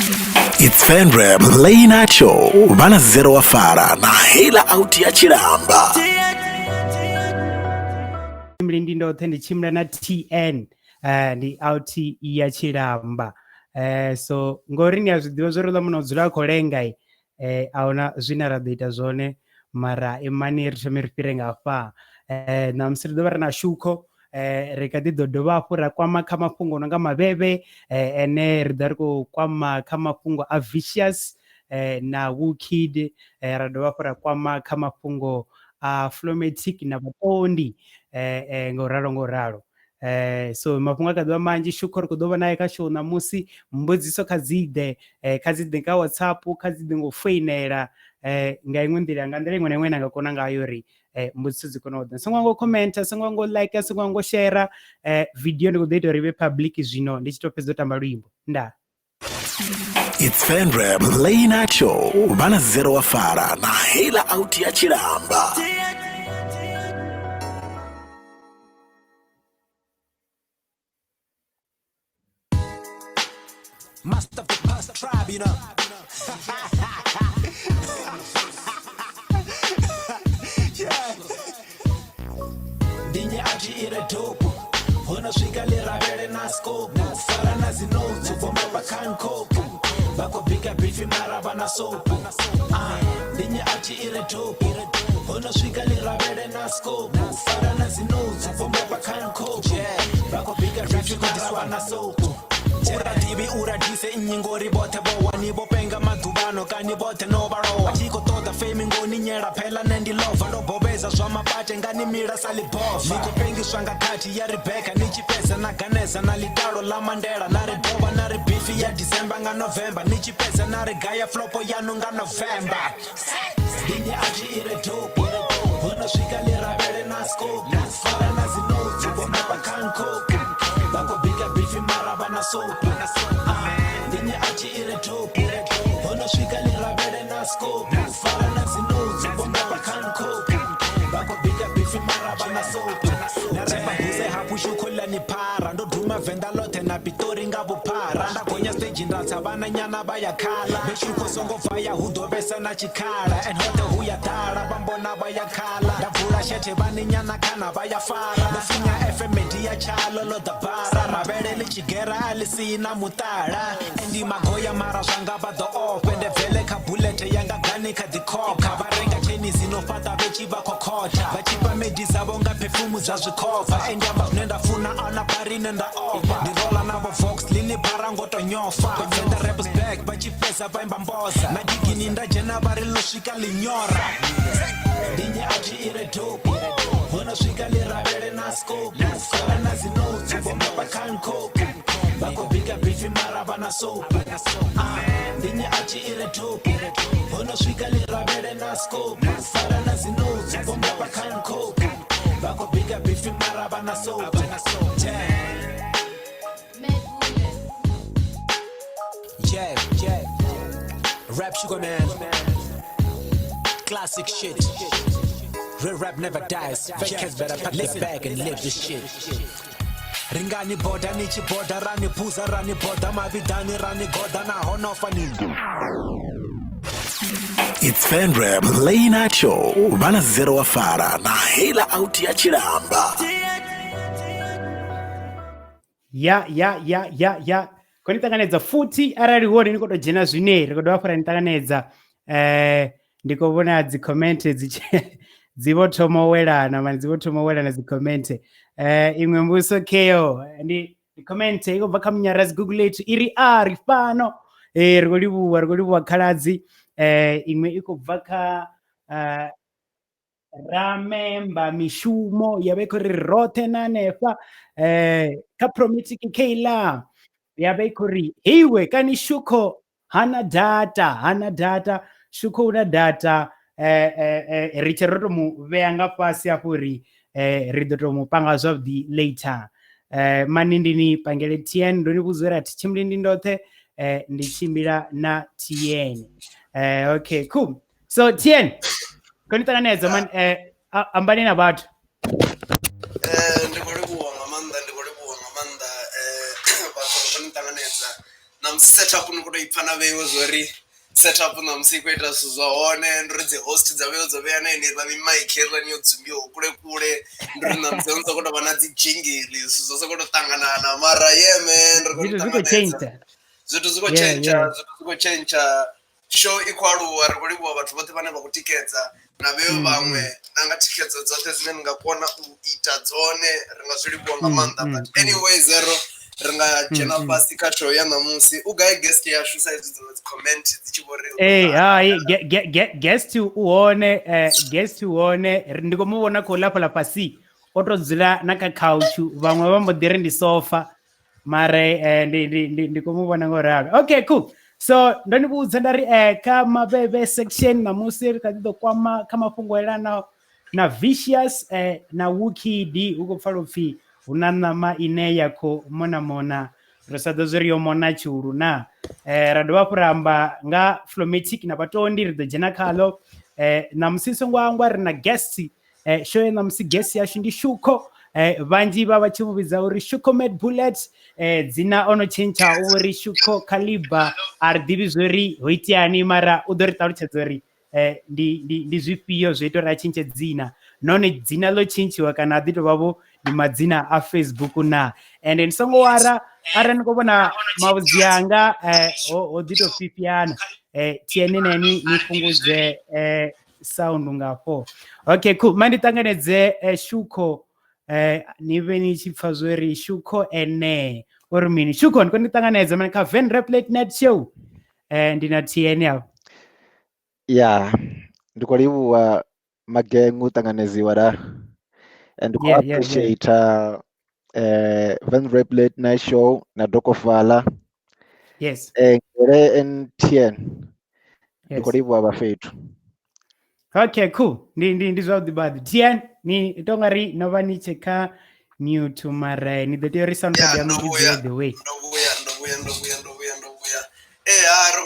It's Fenrep Late Show vha na Zero wa Fara na Heila Out ya Tshilamba. Ndi ndoṱhe ndi tshimbila na TN ndi out ya Tshilamba. So ngori ni a zwi ḓivha zwo ri ḽa muno dzula khou lenga ahuna zwine ra ḓo ita zwone, mara imani ri thome ri fhire nga hafha. Ṋamusi ri ḓo vha ri na Shukho, ri kha ḓi ḓo dovha hafhu ra kwama kha mafhungo no nga mavhevhe, ene ri ḓo ri khou kwama kha mafhungo a Vicious na Wukid, ra dovha hafhu ra kwama kha mafhungo a Flomatic na Vhutondi, ngo ralo ngo ralo. So mafhungo a kha ḓivha manzhi. Shukho ri khou ḓo vha naye kha show ṋamusi. Mbudziso kha dzi ḓe, kha dzi ḓe nga WhatsApp, kha dzi ḓe ngo foinela, nga iṅwe nḓila, nga nḓila iṅwe na iṅwe na nga kona ngayo uri mbudziso dzi kone u ḓa. Songo ngo comment, songo ngo like, songo ngo share video. Ndi khou ḓo ita uri ive public zwino ndi tshi to fhedza u tamba luimbo. Ndaa. It's Fenrep Late Show vha na Zero wa Fara na Heila Out ya Tshilamba. Master of the past tribe, you know. Yeah. Ndinye athi ire dope. Hono swika ḽi na scope. Fara na dzi notes ubva pa khankhophu. Vha khou bika bifi mara vha na sopu. Ndinye athi ire dope. Hono swika ḽi na scope. Fara na dzi notes ubva pa khankhophu. Vha khou bika bifi mara vha na sopu. Ura ḓivhi ura dise nnyi ngori vhoṱhe vho wani vho penga maḓuvhano kani vhoṱhe no vhalowa. Tshi khou ṱoḓa fame ngoni nyela phela nṋe ndi lova ndo bovhedza zwa mapate ngani mila sa ḽibova. Ni khou pengiswa nga khathi ya Rebecca ni tshi fhedza na ganesa na ḽitalo ḽa Mandela na ri dovha na ri bifi ya December nga November ni tshi fhedza na ri gaya flopo yanu nga November. Ndinye a tshi ire dope. Hono swika ḽi ravhele na scope. Fara na dzi notes vho mapa khankhophu. Vha khou bika bifi mara vha na sopu. Ndinye a tshi ire dope. Hono swika ḽi ravhele na scope. Fara na dzi notes vho mapa khankhophu. Vha khou bika bifi mara vha na sopu. Na repa buze hafhu Shukho ḽa ni phara. Ndo duma Venḓa ḽoṱhe na Pitori nga vhuphara. Nda gonya stage nda tsa vhananyana vha ya khala. Vhe Shukho songo bvaya hu ḓo vhesa na tshikhala. And hoṱhe hu ya ḓala vha mbona vha ya khala. Nda bvula shethe vhaninyana khana vha ya fara. Ndo finya FM ndi ya tshalo ḽo ḓa bara. Mavhele ḽi tshigera a ḽi sii na muṱala. Endi magoya mara zwanga vha ḓo ofhe. Nde bvele kha bullet yanga gani kha ḓi khokha. Vha renga tsheni dzi no fhaṱa vhe tshi vha khokhotha. Vha tshi fha medi dzavho nga perfume dza zwikhopfa. Endi amba zwine nda funa a na bari ine nda ofha. Ndi rola na vho Vox lini bara ngo to nyofa. Venḓa rappers back vha tshi fhedza vha imba mboza. Na gigini nda dzhena vha ri ḽo swika ḽinyora. Ndinye a tshi ire dope. Hono swika ḽi ravhele na scope. Fara na dzi notes vho mapa khankhophu. Vha khou bika bifi mara vha na sopu. Ndinye a tshi ire dope. Hono swika ḽi ravhele na scope. Fara na dzi notes vho mapa khankhophu. Vha khou bika bifi mara vha na sopu. Yeah. Yeah, yeah. Rap Sugar Man. Classic shit. Real rap never dies. Fake cats better pack their bag and live this shit. Ringani boda ni tshi boda rani phuza rani boda mavhiḓani rani goda na honofa ni. It's Fenrep Late Show vha na Zero wa Fara na Heila Out ya Tshilamba. Ya ya ya ya ya khou ni ṱanganedza futhi arali hu hone ni khou tou dzhena zwine ri khou dovha hafhu ra ni ṱanganedza. Ndi khou vhona dzi comment dzi dzi vho thoma u welana mani, dzi vho thoma u welana dzi comment. Iṅwe mbudziso kheyo ndi comment i khou bva kha Munyaradzi Google ethu i ri a ri fhano. Ri khou livhuwa, ri khou livhuwa khaladzi. Iṅwe i khou bva kha Ramemba Mishumo ya vha i khou ri roṱhe na hanefha. Kha Promatic Kayla ya vha i khou ri heiwe kani Shukho hana data, hana data, Shukho una data. Ri tshe ro to mu vhea nga fhasi hafho uri ri ḓo to mu panga zwavhuḓi later. Mani ndi ni pangele TN, ndo ni vhudza uri a thi tshimbili ndi ndoṱhe, ndi tshimbila na TN. Okay, cool. So TN, khou ni ṱanganedza man, ambani na vhathu. Ndi khou livhuwa nga maanḓa, ndi khou livhuwa nga maanḓa vhathu vha khou ni ṱanganedza. Na Ṋamusi setup ni khou tou i pfha na vheiwe zwo ri setup ṋamusi i khou ita zwithu zwa hone, ndi uri dzi host dza vheiwe dzo vhea na heneiḽa mimaithi heiḽani yo dzumbiwaho kule kule, ndi uri ṋamusi ho sokou tou vha na dzi dzhingiri zwithu zwo sokou tou ṱanganana mara yeah man ri khou Zwithu zwi khou ṱanganedza tshentsha. zwithu zwi khou Yeah, tshentsha yeah. zwithu zwi khou tshentsha show i khou aluwa ri khou livhuwa vhathu vhoṱhe vhane vha khou tikedza na vheo vhaṅwe na nga thikhedzo dzoṱhe dzine ni nga kona u ita dzone ri nga zwi livhuwa nga maanḓa but anyway zero ri nga dzhena fhasi kha show ya ṋamusi u gai guest yashu sa izwi dziṅwe dzi comment dzi tshi vho ri Ee, hai guest u hone, guest u hone, ndi khou mu vhona khou lafha fhasi o to dzula na kha couch vhaṅwe vha mbo ḓi ri ndi sofa mare ndi khou mu vhona ngo ralo. Okay, cool. So ndo ni vhudza nda ri kha mavhevhe section ṋamusi ri kha ḓi ḓo kwama kha mafhungo elanaho na Vicious na Wukid. Hu khou pfala upfhi hu na ṋama ine ya khou mona mona, ri sa ḓo zwi ri yo mona tshiulu na. Ra dovha hafhu ra amba nga Flomatic na Vhatondi, ri ḓo dzhena khaḽo. Ṋamusi songo hangwa ri na guest. Show ya ṋamusi guest yashu ndi Shukho. Vhanzhi vha vha tshi mu vhidza uri Shukho Mad Bullet, dzina ono tshentsha uri Shukho Khaliba, a ri ḓivhi zwori ho iteani mara u ḓo ri ṱalutshedza uri ndi zwifhio zwo ita uri a tshintshe dzina, nahone dzina ḽo tshintshiwa kana a ḓi tovha vho ndi madzina a Facebook na. Ende ni songo wara arali ni khou vhona mavhudzi anga ho ḓi to fifhiana, TN na ini ni fhungudze sound ngafho. Okay, cool. Ma ndi ṱanganedze Shukho, ni vhe ni tshi pfha zwori Shukho ene uri mini. Shukho, ndi khou ni ṱanganedza mani kha Venrap Late Night Show. Ndi na TN afho. Ya, ndi khou livhuwa magengu u ṱanganedziwa la, and ndi khou appreciate Venrap Late Night Show na Dokofala. Yes. Ngele NTN. Ndi khou livhuwa vha fhethu. Okay, cool. Ndi zwavhuḓi badi. TN ni to nga ri no vha ni tshe kha mute mara ni ḓo tea uri sound card yaṋu i dzule the way. Ndo vhuya. Ha ri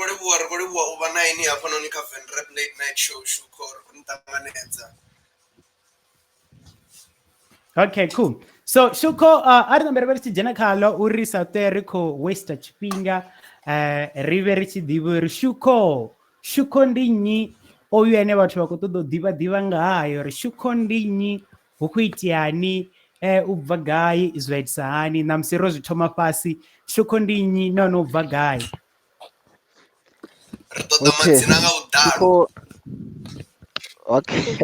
khou livhuwa u vha na ini hafhanoni kha Venrap Late Night Show. Shukho, ri khou ni ṱanganedza. Okay, cool. So Shukho, a ri nambere ri tshi dzhena khaḽo uri sa ṱwe ri khou waste tshifhinga, ri vhe ri tshi ḓivha uri Shukho ndi nnyi, oyu ene vhathu vha khou ṱoḓa u ḓivha nga hayo uri Shukho ndi nnyi, hu khou iteani, u bva gai, zwa itisa hani. Ṋamusi ro zwi thoma fhasi, Shukho ndi nnyi nahone u bva gai? Ri ṱoḓa madzina nga vhuḓalo. Okay.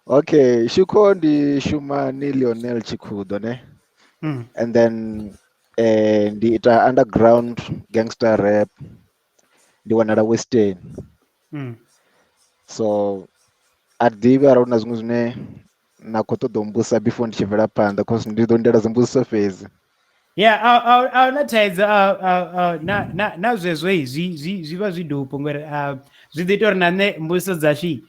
Okay, Shukho ndi Shumani Lionel Tshikhudo ne. And then ndi ita underground gangster rap, ndi wanala Western. So a ḓivhi arali hu na zwiṅwe zwine na khou ṱoḓa u mbudzisa before ndi tshi bvela phanḓa, cause ndi ḓo lindela dzimbudziso fhedzi. Yeah, a na thaidzo na zwezwo zwi vha zwi dope ngori zwi ḓo ita uri na nṋe mbudziso dzashu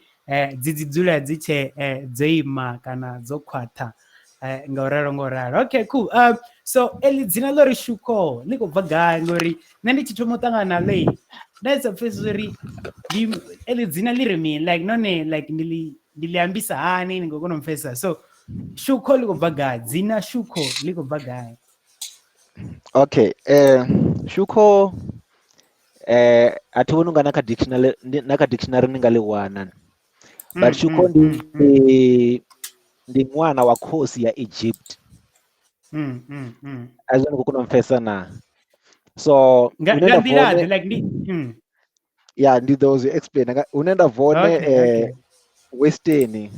dzi dzula dzi tshe dzo ima kana dzo khwaṱha nga u ralo. Okay, cool. So eḽi dzina ḽo ri Shukho ḽi khou bva gai? Ngori nṋe ndi tshi thoma u ṱangana naḽo nda sa pfhesesi uri eḽi dzina ḽi ri mini, like nahone like ndi ḽi ambisa hani, ni khou kona u mpfhesesa. So Shukho ḽi khou bva gai? Dzina Shukho ḽi khou bva gai? Okay, Shukho a thi vhoni unga na kha dictionary, na kha dictionary ni nga ḽi wana. But Shukho ndi ṅwana wa khosi ya Egypt. A zwi ni khou kona u mpfhesesa na. So nga nḓila ḓe like ndi ya ndi ḓo zwi explain hune nda bva hone Western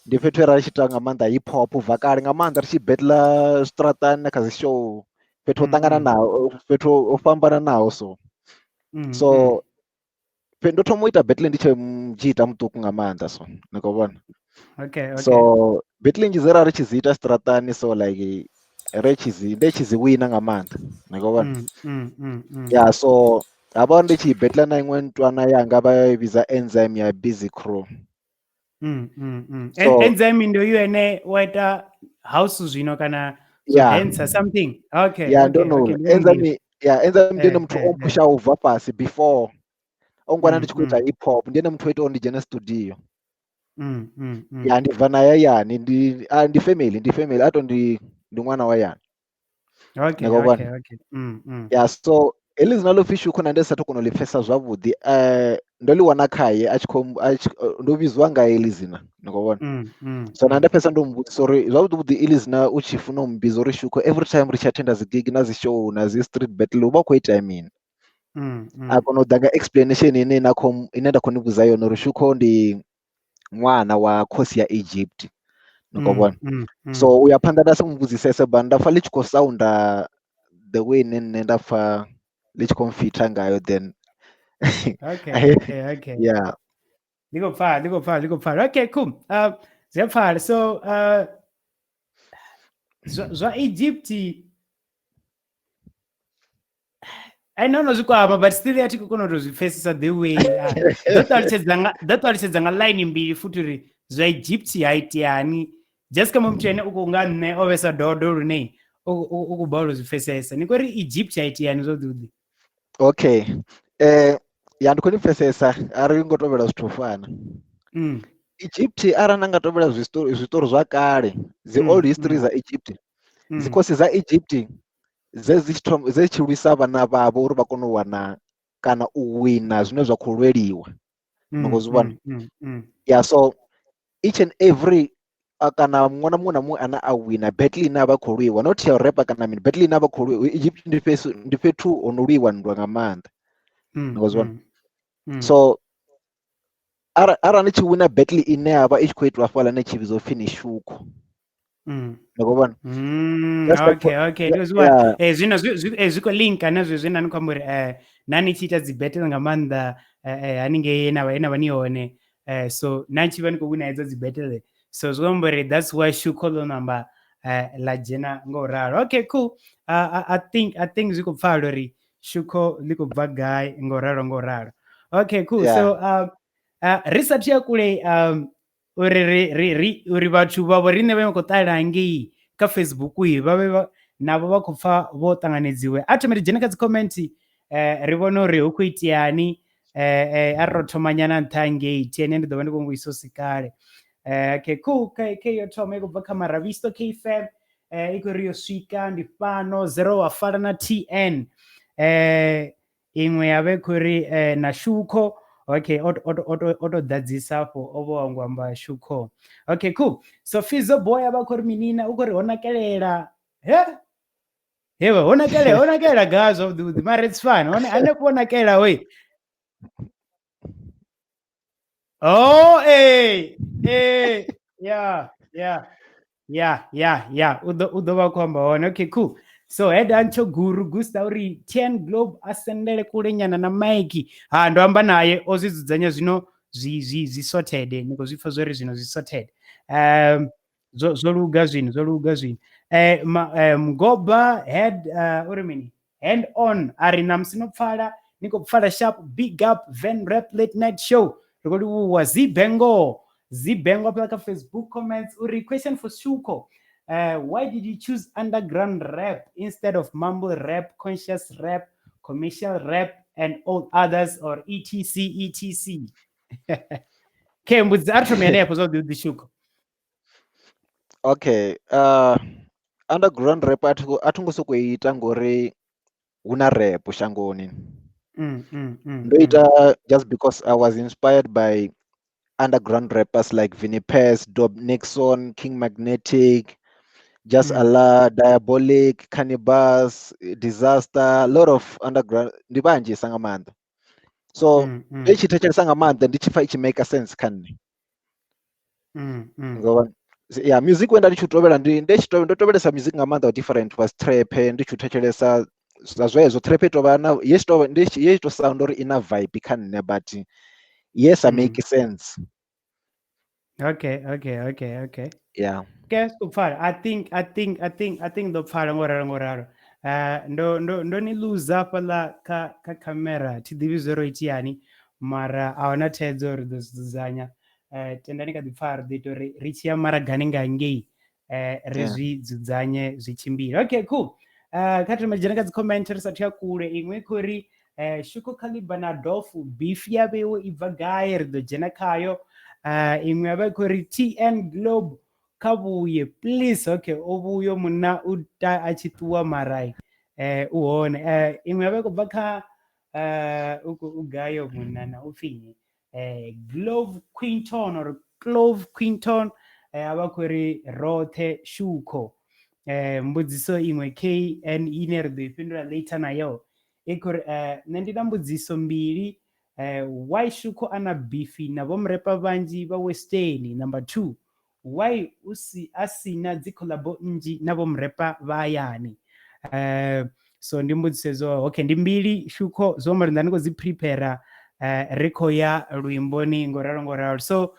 ndi fhethu ra tshi ita nga maanḓa hip hop bva kale nga maanḓa ri tshi battle zwiṱaraṱani na kha dzi show fhethu ho ṱangana naho fhethu ho fhambananaho so. So ndo thoma u ita battle ndi tshe mdzhita muṱuku nga maanḓa so ni khou vhona. Okay. So battle nnzhi dze ra ri tshi dzi ita zwiṱaraṱani so like ri tshi dzi ndi tshi dzi wina nga maanḓa ni khou vhona. Yeah, so havha ndi tshi battle na iṅwe ntwana yanga vha i vhidza Enzyme ya Busy Crew. So, Enzyme ndo yu ene wa ita house zwino kana dancer something. Okay. Yeah, okay, no. Enzyme, yeah, Enzyme ndi ene muthu o mpusha u bva fhasi before ongwana ndi tshi khou ita hip hop, ndi ene muthu o ita uri ndi dzhene studio. Ya ndi bva na ya yani ndi family ato ndi ṅwana wa yani. Okay, Ni khou vhona? okay, okay. Ya, so heḽi dzina ḽo pfhi Shukho na ndi sathu kona u ḽi pfhesa zwavhuḓi, ndo ḽi wana khaye a tshi khou ndo vhidziwa nga heḽi dzina, ni khou vhona? So na nda fhedza ndo muvhudzisa uri zwavhuḓi vhuḓi iḽi dzina u tshi funa u mmbidza uri Shukho every time ri tshi attenda dzi gig na dzi show na dzi street battle hu vha hu khou itea mini? A kona u ḓa nga explanation ine na khou ine nda khou ni vhudza yone uri Shukho ndi ṅwana wa khosi ya Egypt, ni khou vhona? So u ya phanḓa nda si mu vhudzisese but nda pfha ḽi tshi khou sounda the way ine nṋe nda pfha ḽi tshi khou mfitha ngayo then. Okay, okay, okay. Yeah. Ḽi khou pfala, ḽi khou pfala, ḽi khou pfala. Okay, cool. Zwi a pfala. So zwa Egypt I know no zwi kwama but still a thi khou kona u tou zwi pfesesa the way. Ḓo ṱalutshedza nga ḓo ṱalutshedza nga line mbili futhi uri zwa Egypt ha iteani. Just kha muthu ane u khou nga nṋe o vhesa dodo lune u khou balelwa u zwi pfesesa. Ni khou ri Egypt ha iteani zwavhuḓi? Okay. Ya ndi khou ni pfesesa, a ri ngo tovhela zwithu u fana. Egypt arali na nga tovhela zwiṱori zwa kale, dzi old history dza Egypt, dzi khosi dza Egypt dze dzi tshi tshi lwisa vhana vhavho uri vha kone u wana kana u wina zwine zwa khou lweliwa. Ni khou zwi vhona? Yeah, so each and every kana muṅwe na muṅwe na muṅwe ane a wina battle ine a vha khou lwiwa, not ya u rapa kana mini, battle ine a vha khou lwiwa, Egypt ndi fhethu ho no lwiwa nndwa nga maanḓa. Ni khou zwi vhona? So arali ni tshi wina battle ine ya vha i tshi khou itwa hafhaḽa ni tshi vhidzwa upfhi ni Shukho. Ni khou vhona? Okay, okay. Ndi zwi zwino zwi khou linka na zwezwi na ni khou amba uri na ni tshi ita dzi battle nga maanḓa haningei na vha ni hone, so na tshi vha ni khou wina hedzo dzi battle, so zwi amba uri that's why Shukho ḽo namba ḽa dzhena ngo ralo. Okay, cool. I think zwi khou pfala uri Shukho ḽi khou bva gai ngo ralo ngo ralo. Okay, cool. So ri sathu ya kule uri ri uri vhathu vha vho riṋe vha khou ṱalela ngei kha Facebook vha vhe navho vha khou pfha vho ṱanganedziwe. A thome ri dzhene kha dzi comment ri vhone uri hu khou iteani. A ri ro thoma nyana nṱha ngei TN ndi ḓo vha ndi khou vhuisa sikale. Okay, cool. K yo thoma i khou bva kha Maravisto K fam, i khou ri yo swika ndi fhano 0 wa fala na TN. Iṅwe ya vha i khou ri na Shukho. Okay, o to ḓadzisa afho o vho wango amba Shukho. Okay, cool. So Fizo boy a vha khou ri minina u khou ri ho nakelela. He? Hewe ho nakelela, ho nakelela ga zwavhuḓi vhuḓi. Mara it's fine. Hone hanefho ho nakelela hoi. Oh, yeah, yeah. Yeah, yeah, yeah. U ḓo vha khou amba hone. Okay, cool. So head ancho guru Gusta uri TN Globe a sendele kule nyana na Mike. Ha ndo amba naye o zwi dzudzanya zwino zwi sorted. Ni khou zwi pfa zwori zwino zwi sorted. Zwo luga zwino, zwo luga zwino. Mgoba head uri mini? Hand on ari na musi no pfala ni khou pfala sharp. Big up Van Rap Late Night Show. Ri khou livhuwa Zibengo. Zibengo hafhaḽa kha Facebook comments uri question for Shukho. Why did you choose underground rap instead of mumble rap, conscious rap, commercial rap, and all others, or etc etc? Okay, mbudzi a ri thome henefho zwavhuḓi vhuḓi Shukho. Okay, underground rap a thi ngo sokou ita ngori hu na rap shangoni. Ndo ita just because I was inspired by underground rappers like Vinny Paz, Dob Nixon, King Magnetic, Just Allah, Diabolic, Cannibals, Disaster, a lot of underground. Ndi vhanzhisa nga maanḓa. So ndi tshi thetshelesa nga maanḓa ndi tshi pfha i tshi make sense kha nṋe. Yeah, music wenda ndi tshi tovhela ndo tovhelesa music nga maanḓa different was trap, ndi tshi thetshelesa sa zwezwo trap i tovha na yes to ndi ye to sound uri ina vibe kha nṋe but yes I make sense. Okay, okay, okay, okay. Yeah. Okay, so pfala. I think ndo pfala ngoralo. Ndo ni lose hafhaḽa kha camera. Thi ḓivhi zwo ro itiani mara a huna thaidzo ri ḓo dzudzanya. Tendani kha ḓi pfala ri ḓo ita uri ri tshi ya maragani nga ngei ri zwi dzudzanye zwi tshimbile. Okay, cool. Kha thome dzhena kha dzi comment ri sathu ya kule. Iṅwe i khou ri Shukho Khaliba na Dolph beef ya vheiwe i bva gai, ri ḓo dzhena khayo. Iṅwe ya vha i khou ri TN Globe Kha vhuye please. Okay, o vhuyo munna u ta a tshi ṱuwa mara u hone. Iṅwe ya vha i khou bva kha u gayo munna na u pfi nnyi? Glove Quinton or Clove Quinton, a vha khou ri roṱhe Shukho. Mbudziso iṅwe KN ine ri ḓo i fhindula later nayo i khou ri nṋe ndi na mbudziso mbili. Why Shukho ana bifi na vho murepa vhanzhi vha Western? Number 2, why u si a sina dzi collabo nnzhi na vho murepa vha hayani? So ndi mbudziso edzo. Okay, ndi mbili Shukho, zwo amba uri nda ndi khou dzi prepare, ri khou ya luimboni ngo ralo ngo ralo. So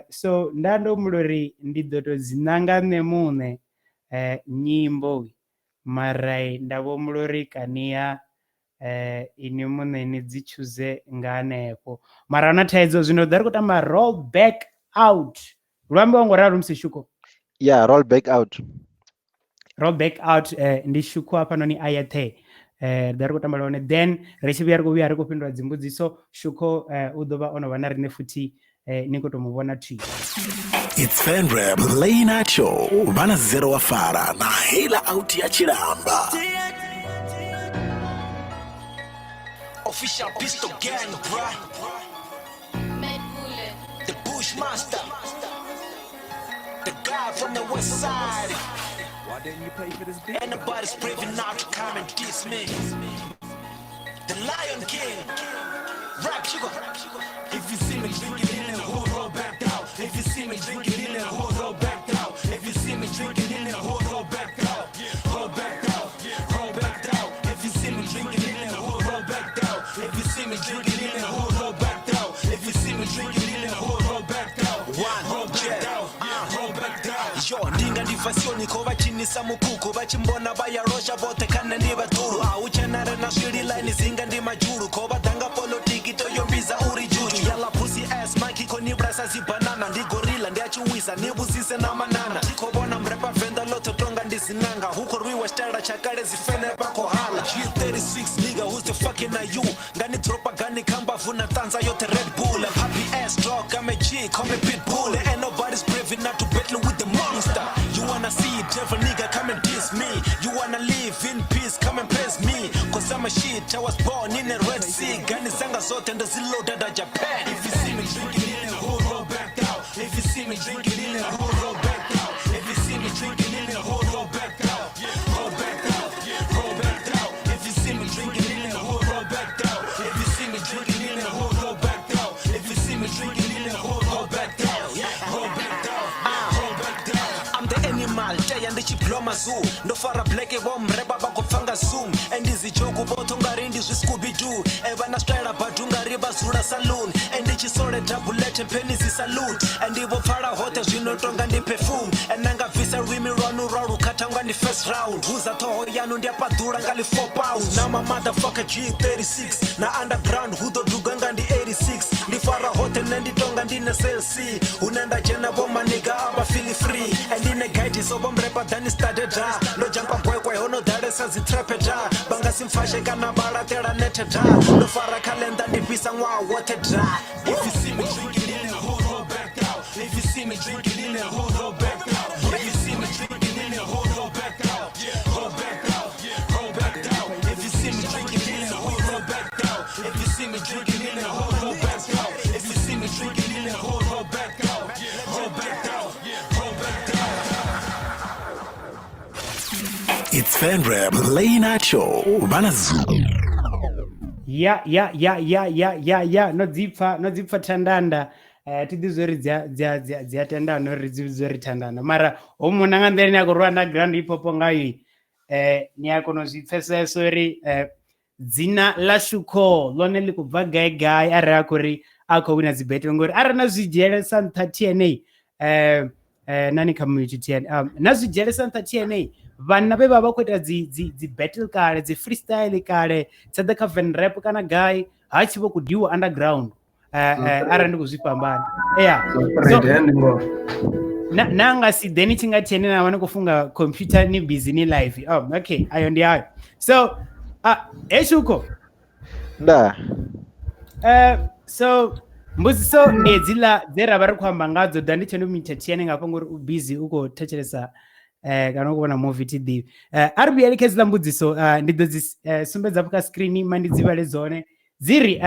so nda ndo humbula uri ndi ḓo to dzi nanga nṋe muṋe nyimbo, mara nda vho humbula uri kaniha ini muṋe ni dzi tshuze nga hanefho, mara huna thaidzo. Zwino ḓa ri khou tamba Roll Back Out, lu ambiwa ngo ralo musi Shukho? Yeah, Roll Back Out. Roll Back Out, ndi Shukho hafhanoni a yeṱhe, ḓa ri khou tamba lone, then ri tshi vhuya ri khou vhuya ri khou fhindula dzimbudziso. Shukho u ḓo vha o no vha na riṋe futhi, ni khou tou mu vhona thwi. It's Fenreb Late Night Show vha na Zero wa Fara na Heila Out ya Tshilamba. Official Pistol Gang, bruh. The Bushmaster. The guy from the west side. Why didn't you pay for this beat? Ain't nobody's brave enough to come and diss me. The Lion King. Rap sugar. If you see me drinking in the hood, roll back out. If you see me drinking in the hood, roll back out. If you see me drinking in the hood, roll back out. Roll back out. Roll back out. If you see me drinking in the hood, roll back out. If you see me drinking in the hood, roll back out. If you see me drinking in the hood, roll back out. One, roll back out. Roll back out. Yo, ndinga ndifasioni ko vha tshinisa mukhukhu vha tshi mbona vha ya losha vhoṱhe kha nṋe ndi vhaḓulu a hu tshena re na swili line zinga ndi madzhulu kho vha ḓa nga polotiki to yo mbiza uri juju ya ḽa pussy ass monkey kho ni vhulasa dzi banana ndi gorilla ndi a tshi wisa ni vhudzise na manana ndi khou vhona mrepa venḓa ḽoṱhe tonga ndi zinanga hu khou rwiwa tshitaela tsha kale dzi fene vha khou hala G36 nigga, who's the fucking are you? Nga ni dropa gani kha mbavu na ṱanza yoṱhe Red Bull. I'm happy ass dog, I'm a G, call me Pitbull. And nobody's brave enough to battle with the monster. You wanna see devil nigga, come and diss me. You wanna live in peace, come and praise me. 'Cause I'm a shit, I was born in a Red Sea. Gani zanga zote ndaziloada da Japan. If you see me drinking in the hood, roll back out. If you see me drinking in the hood, roll back out. If you see me drinking in the hood, roll back out. Roll back out. Roll back out. If you see me drinking in the hood, roll back out. If you see me drinking in the hood, roll back out. If you see me drinking in the hood, roll back out. Roll back out. Roll back out. I'm the animal, teya ndi tshi bloma zoo. Ndo fara black vho mreba vha khou pfa nga zoom. And ndi dzi joke vhoṱhe ungari ndi zwi Scooby Doo. E vha na style badu ngari vha dzula saloon. And ndi tshi sole bullet mpheni dzi salute. And ndi vho pfala hoṱhe zwino tonga ndi perfume. And nda nga bvisa lwimi lwanu lwa lukhatha nga ndi first round. Huza ṱhoho yanu ndi a paḓula nga li 4 pounds. Na ma motherfucker G36 na underground hu ḓo duga nga ndi 86. Ndi fara hoṱhe nṋe ndi tonga ndi na CLC. Hune nda dzhena vho maniga a vha feel free. And ndi ne guide so vho mrepa ḓani started da. Ndo jumpa kwekwe ho no ḓalesa dzi trap da. Vha nga si mpfashe kana vha laṱela nethe da. Ndo fara khalenda ndi fhisa ṅwaha woṱhe da. If you see me drinking in the hood, roll back out. If you see me drinking in the hood, roll back out. If you see me drinking in the hood, roll back out. Roll back out. Roll back out. If you see me drinking in the hood, roll back out. If you see me drinking in the hood, roll back out. If you see me drinking in the hood, roll back out. Roll back out. Roll back out. It's Fenreb Late Night Show vha na Ya, no dzipfa thandanda, thi ḓi zwori dzi a tendana uri dzi vhidzwe ri thandanda, mara ho muna nga nḓila ine a khou rwa underground hip hop ngayo, ni a kona u zwi pfesesa uri dzina ḽa Shukho ḽone ḽi khou bva gai gai arali a khou ri a khou wina dzi battle, ngori arali na zwi dzhielesa nṱha TNA, nani kha mute TN, na zwi dzhielesa nṱha TNA, vhanna vhe vha vha khou ita dzi battle kale, dzi freestyle kale, tsa kha Van Rap kana gai ha tshi vho gudiwa underground, arali ndi khou zwi fhambana, yeah. So, ndi ngoho. Na nga si ḓe ni tshi nga TNA na vha ni khou funga computer, ni busy ni live. Oh, okay, ayo ndi ayo. So he Shukho. Nda. So Mbudziso ndi hedziḽa dze ra vha ri khou amba ngadzo ḓa ndi tshe ndo mitha TN ngafha ngori u busy u khou thetshelesa kana u khou vhona movie thi ḓivhi. A ri vhuyele kha hedziḽa mbudziso, ndi ḓo dzi sumbedza hafho kha screen ma ndi dzi vhale dzone. Dzi ri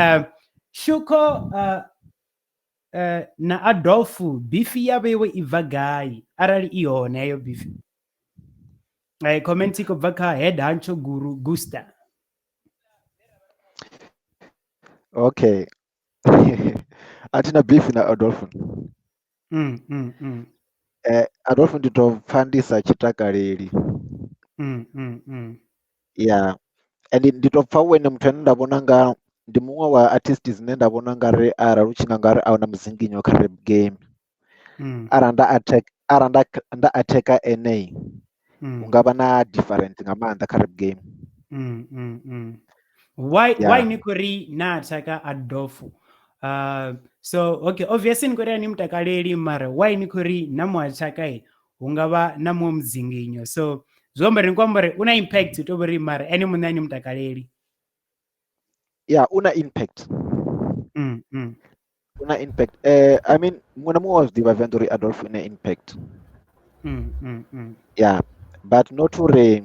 Shukho na Adolf bifi ya vheiwe i bva gai arali i hone heyo bifi. Comment i khou bva kha Head Hancho Guru Gusta. Okay. A thi na beef na Adolf. Adolf ndi to pfa ndi sa tshi takaleli. Yeah. And ndi to pfa wene muthu ane nda vhona nga ndi muṅwe wa artist dzine nda vhona nga ri arali u tshi nga ri a huna muzinginyo kha rap game. Arali nda attack, arali nda attacka ene, hu nga vha na different nga maanḓa kha rap game. Why why ni khou ri na attacka Adolf? So okay, obviously ni khou ri a ni mutakaleli, mara why ni khou ri na mu attacka hu nga vha na muṅwe mudzinginyo. So zwi amba uri ni khou amba uri u na impact, u tou uri mara ene muṋe a ni mutakaleli. Yeah, u na impact. U na impact. I mean, muṅwe na muṅwe wa zwi ḓivha Venḓa uri Adolf u na impact. Yeah, but not uri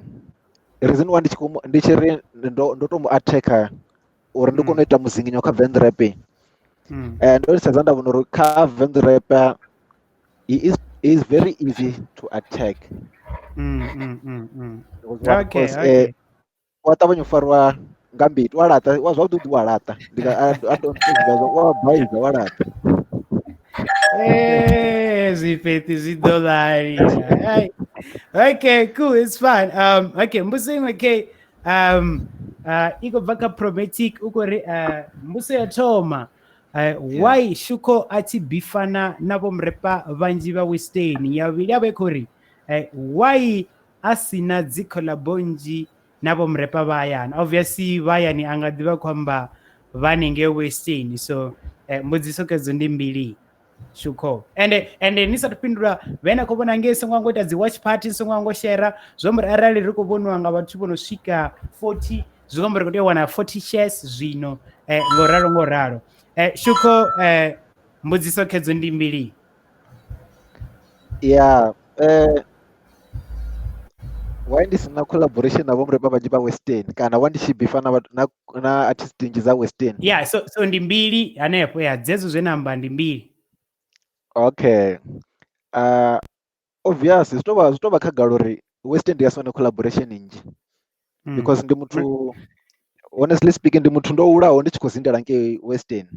reason why ndi tshi ri ndo to mu attacka uri ndi kone u ita muzinginyo kha Venḓa rap. Ndo sedza nda vhona uri kha Venḓa rap he is very easy to attack. Okay, okay. Wa ṱavhanya u farwa nga mbiti, wa laṱa, wa zwavhuḓi wa laṱa. Ndi nga a don't think wa baiza wa laṱa. Zwifheṱi zwi ḓo ḽali. Okay, cool, it's fine. Okay, mbudziso iṅwe ke i khou bva kha Promatic, u khou ri mbudziso ya thoma, why Shukho a tshi bifana na vho murepa vhanzhi vha Western? Ya vhuvhili avha i khou ri why a sina dzi collabo nnzhi na vho murepa vha hayani? Obviously vha hayani a nga ḓi vha khou amba vha hanengei Western. So mbudziso kedzo ndi mbili, Shukho. Ende ni sathu fhindula, vhe na khou vhona ngei songo ngo ita dzi watch party, songo ngo share, zwi amba uri arali ri khou vhoniwa nga vhathu vho no swika 40, zwi amba uri ri khou tea u wana 40 shares zwino, ngo ralo ngo ralo. Shukho, mbudziso khedzo ndi mbili. Yeah, why ndi sina collaboration na vho murepa vhanzhi vha Western, kana why ndi tshi bifa na artist nnzhi dza Western? Yeah, so ndi mbili hanefho, ya dzedzo zwe na amba ndi mbili. Okay. Obviously zwi to vha khagala uri Western ndi ya si wane collaboration nnzhi. Because ndi muthu, honestly speaking, ndi muthu ndo hulaho ndi tshi khou zindela ngei Western.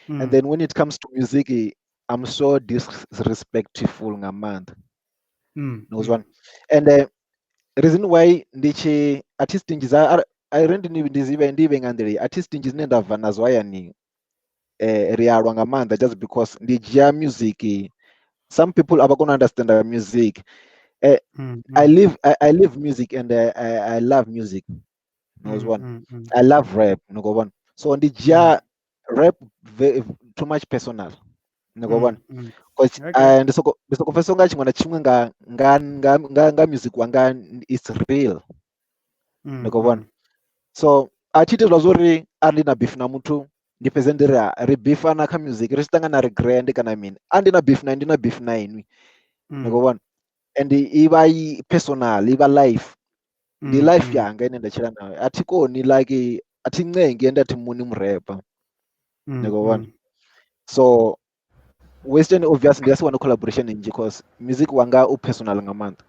And then when it comes to music, I'm so disrespectful nga maanḓa. And reason why ndi tshi artist nnzhi dza a ri ndi ndi ndi vhe nga nḓila, artist nnzhi dzine nda bva nadzo hayani, ri alwa nga maanḓa just because ndi dzhia music. Some people a vha koni u understand music. I live music and I love music. I love rap. So ndi dzhia rap too much personal. Because ndi soko pfesesa nga tshiṅwe na tshiṅwe nga music wanga it's real. So a thi iti zwa uri arali ndi na beef na muthu ndi fhedze ndi ri beefana kha music, ri tshi ṱangana ri grand kana mini. A ndi na beef na ndi na beef na inwi. And i vha i personal, i vha life. Ndi life yanga ine nda tshila nayo. A thi koni like a thi ncengi ende a thi muni murepa. So Western obviously ndi a si wane collaboration nnzhi because music wanga u personal nga maanḓa.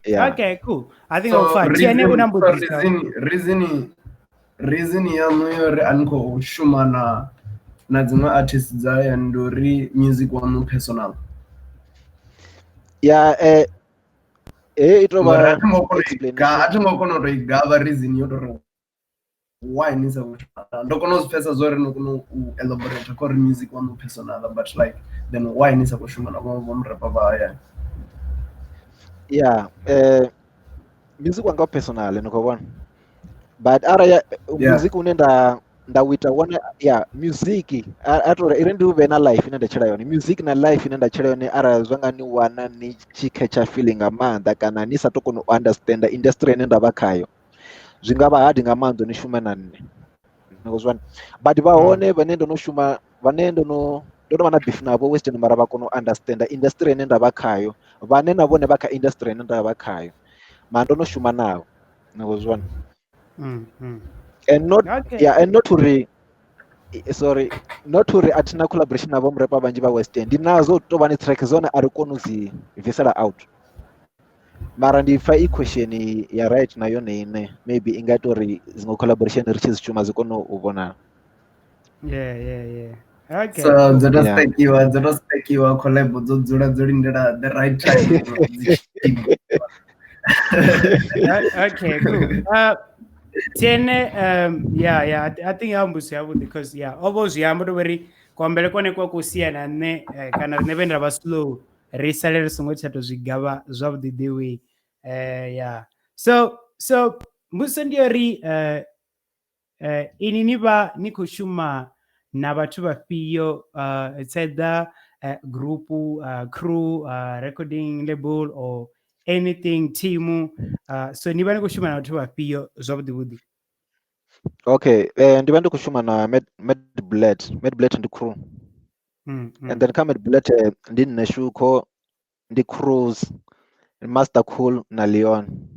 Yeah. Okay, cool. I think so, fine. Reason yaṋu yo uri a ni khou shuma na dziṅwe artists dza hayani ndi uri music waṋu personal. Yeah, i to vha a thi ngo kona u to i gavha reason yo to ri why ni sa khou shuma. Ndo kona u zwi pfhesesa zwo uri no kona u elaborate kha uri music waṋu personal, but like then why ni sa khou shuma na vhaṅwe vho murepa vha hayani? Yeah, music wanga personal ni khou vhona. But arali music une nda u ita wone, yeah, music a to ri ndi u vhe na life ine nda tshila yone. Music na life ine nda tshila yone arali zwa nga ni wana ni tshi catcha feeling nga maanḓa kana ni sa to kona u understand industry ine nda vha khayo, zwi nga vha hard nga maanḓa ni shume na nṋe. Ni khou zwi vhona? But vha hone vhane ndo no shuma, vhane ndo no vha na beef navho Western, mara vha kona u understanda industry ine nda vha khayo, vhane na vhone vha kha industry ine nda vha khayo, mara ndo no shuma navho. Ni khou zwi vhona? And not yeah, and not uri sorry, not uri a thina collaboration navho murepa vhanzhi vha Western, ndi nazo to vha ni track dzone a ri koni u dzi bvisela out. Mara ndi pfa i question ya right na yone ine maybe i nga ita uri dziṅwe collaboration ri tshi dzi shuma dzi kone u vhonala. Yeah. Okay. So dzo to stakiwa collab dzo dzula dzo lindela the right time. Okay, cool. Tiene, yeah, I think I'm because yeah, almost yeah, I'm very kuambele kone kwa kusia na ne kana neve ndava slow risale ri songo tsha to zwigavha zwavhuḓi the way. Yeah. So mbudziso ndi uri ini ni vha ni khou shuma na vhathu vhafhio, it's either group, crew, recording label or anything, team. So ni vha ni khou shuma na vhathu vhafhio zwavhuḓi vhuḓi? Okay, ndi vha ndi khou shuma na Mad Bullet. Mad Bullet ndi crew. And then kha Mad Bullet ndi nṋe Shukho, ndi Cruz, Master Cool na Leon.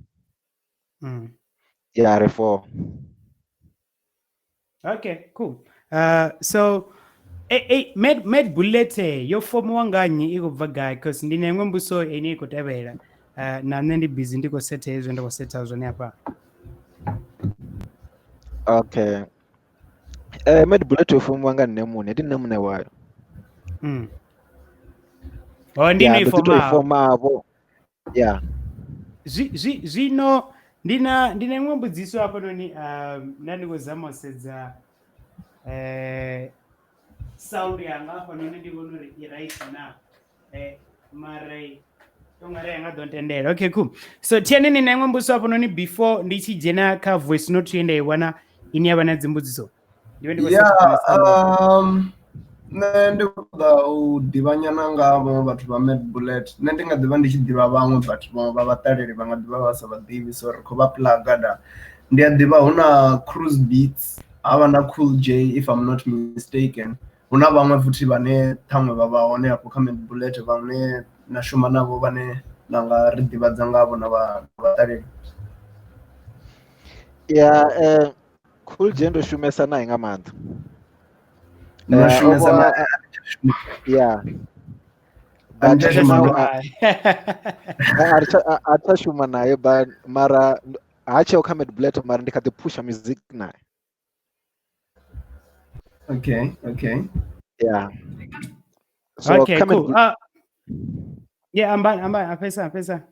Yeah, ri 4. Okay, cool. So Mad Bullet yo fomiwa nga nnyi, i khou bva gai? Cause ndi na iṅwe mbudziso ine i khou tevhela. Na nṋe ndi busy ndi khou setha hezwi ndi khou setha zwone hafha. Okay. Mad Bullet yo fomiwa nga nṋe muṋe, ndi nṋe muṋe wayo. Oh, ndi ndo ḓi tou i fomavho. Yeah. Zwino ndi na iṅwe mbudziso hafhanoni, nda ndi khou zama u sedza sound yanga hafhanoni ndi vhona uri i right na, mara ungari yanga ḓo ntendela. Okay, cool. So Tiene, ni na iṅwe mbudziso hafhanoni before ndi tshi dzhena kha voice note ye nda i wana ine ya vha na dzimbudziso? Nṋe ndi ṱoḓa u ḓivhanyana nga vhaṅwe vhathu vha Mad Bullet. Nṋe ndi nga ḓivha ndi tshi ḓivha vhaṅwe, but vhaṅwe vha vhaṱaleli vha nga ḓivha vha sa vha ḓivhi, so ri khou vha pluga da. Ndi a ḓivha hu na Cruise Beats, havha na Cool J if I'm not mistaken. Hu na vhaṅwe futhi vhane ṱhaṅwe vha vha hone afho kha Mad Bullet vhane na shuma navho, vhane na nga ri ḓivhadza ngavho na vhaṱaleli. Yeah, Cool J ndo shumesa naye nga maanḓa. No shumesa naye. Yeah. But a tsha shuma naye, but mara ha tsheo kha Mad Bullet, mara ndi kha ḓi pusha music naye. Okay. Yeah. So okay, cool. Yeah, I'm afesa.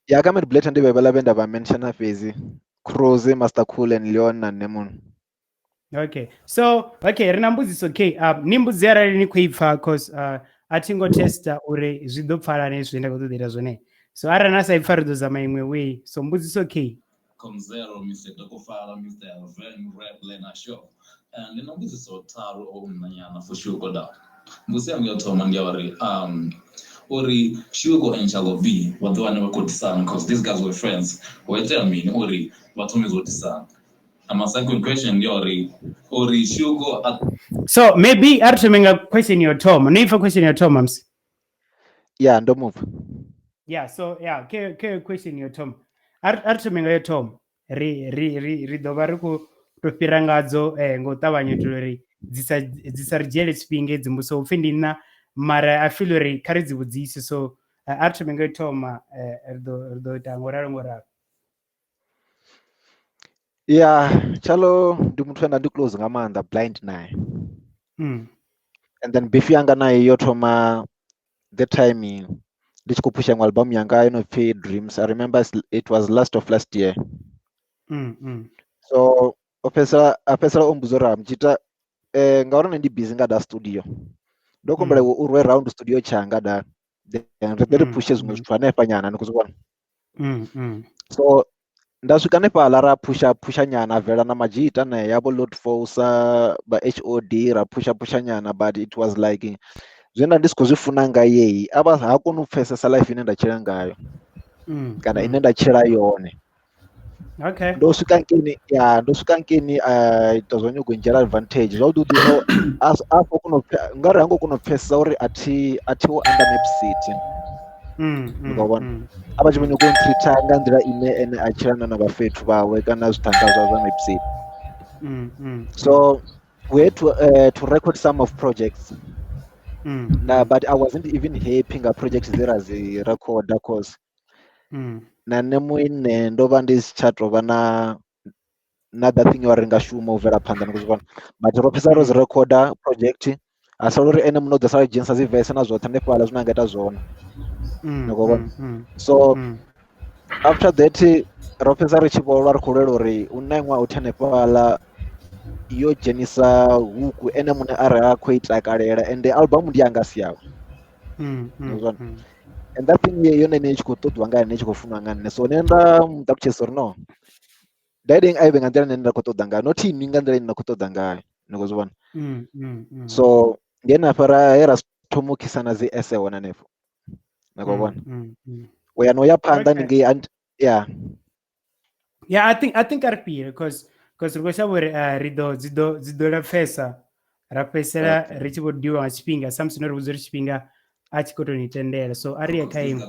Yeah, kha Mad Bullet ndi vhe vhe nda vha mentiona fhedzi. Cruz, Master Cool and Leon na Nemon. Okay. So, okay, ri na mbudziso okay. Ni mbudzi arali ni khou i pfa, cause a thi ngo testa uri zwi ḓo pfala ne zwine nda khou ṱoḓa ita zwone. So arali na sa i pfa ri ḓo zama iṅwe way. So mbudziso okay. Comzero, Mr. Dokofala, Mr. Van Rap Lena Show. Ndi na mbudziso tharu o nṋanyana for Shuko da. Mbudziso yanga yo thoma ndi ya uri uri Shuko and Chalo B vha ḓo wane vha khou disana, cause these guys were friends. Ho itea mini uri vha thome zwo disana? And my second question ndi ya uri Shuko. So maybe a ri thome nga question yo thoma. No ipfa question yo thoma msi? Yeah, ndo mupfa. Yeah, so yeah, ke question yo thoma. A ri thome nga yo thoma. Ri ḓo vha ri khou to fhira ngadzo ngo ṱavhanya itela uri dzi sa ri dzhiele tshifhinga edzi mbudziso. Upfhi ndi nṋa, mara I feel uri kha ri dzi vhudzise. So a ri thome nga yo thoma, ri ḓo ita ngo ralo. Yeah, Chalo ndi muthu ane ndi close nga maanḓa, blind naye. And then beef yanga naye yo thoma the time ndi tshi khou phusha iṅwe album yanga yo no pfi Dreams. I remember it was last of last year. So o fhedzisela o mmbudza uri a mutshita ngauri nṋe ndi busy nga da studio. Ndo humbela u rwe round studio tshanga da, then ri ḓe ri phushe zwiṅwe zwithu hanefha nyana, ni khou zwi vhona? So nda swika hanefhaḽa ra phusha nyana, bvela na madzhita na ya vho Lord Fosa vha HOD, ra phusha nyana, but it was like zwe nda ndi si khou zwi funa nga yeyi, a vha ha koni u pfesesa life ine nda tshila ngayo kana ine nda tshila yone. Okay. Ndo swika nkeni ya ndo swika nkeni a ita zwa nyago ndzhela advantage zwavhuḓi vhuḓi no a khou kona u ngari ha ngo kona u pfhesesa uri a thi wo under Map City. Ni khou vhona a vha tshi vho nyago u ntreater nga nḓila ine ene a tshila na vhafhethu vhawe kana zwiṱhanga zwa Map City. So we had to record some of projects. Na but I wasn't even happy nga projects dze ra dzi recorda cause na nṋe muine ndo vha ndi si tsha tovha na that thing uri nga shuma u bvela phanḓa ni khou zwi vhona, but ro fhedzisela ro dzi recorda project ha sala uri ene muṋe u ḓo sala dzhenisa dzi verse na zwoṱhe hanefhaḽa zwine a nga ita zwone, ni khou vhona. So after that ro fhedza ri tshi vholwa ri khou lwela uri hu na iṅwe out hanefhaḽa yo dzhenisa huku ene muṋe arali a khou i takalela ende album ndi yanga si yawe. And that thing yone ine i tshi khou ṱoḓiwa nga nṋe i tshi khou funiwa nga nṋe, so nṋe nda mu ṱalutshedza uri no diding a i vhe nga nḓila ine nda khou ṱoḓa ngayo, not inwi nga nḓila ine nda khou ṱoḓa ngayo, ni khou zwi vhona. So ndi hanefha ra he ra thoma u khisana dzi ese hone hanefho, ni khou vhona. U ya no ya phanḓa haningei and yeah. Yeah, I think a ri fhire cause ri khou shavha uri ri ḓo dzi ḓo lapfesa ra fhedzisela ri tshi vho diwa nga tshifhinga, samusi no ri vhudza uri tshifhinga a tshi khou tou ni tendela, so a ri ye kha iṅwe.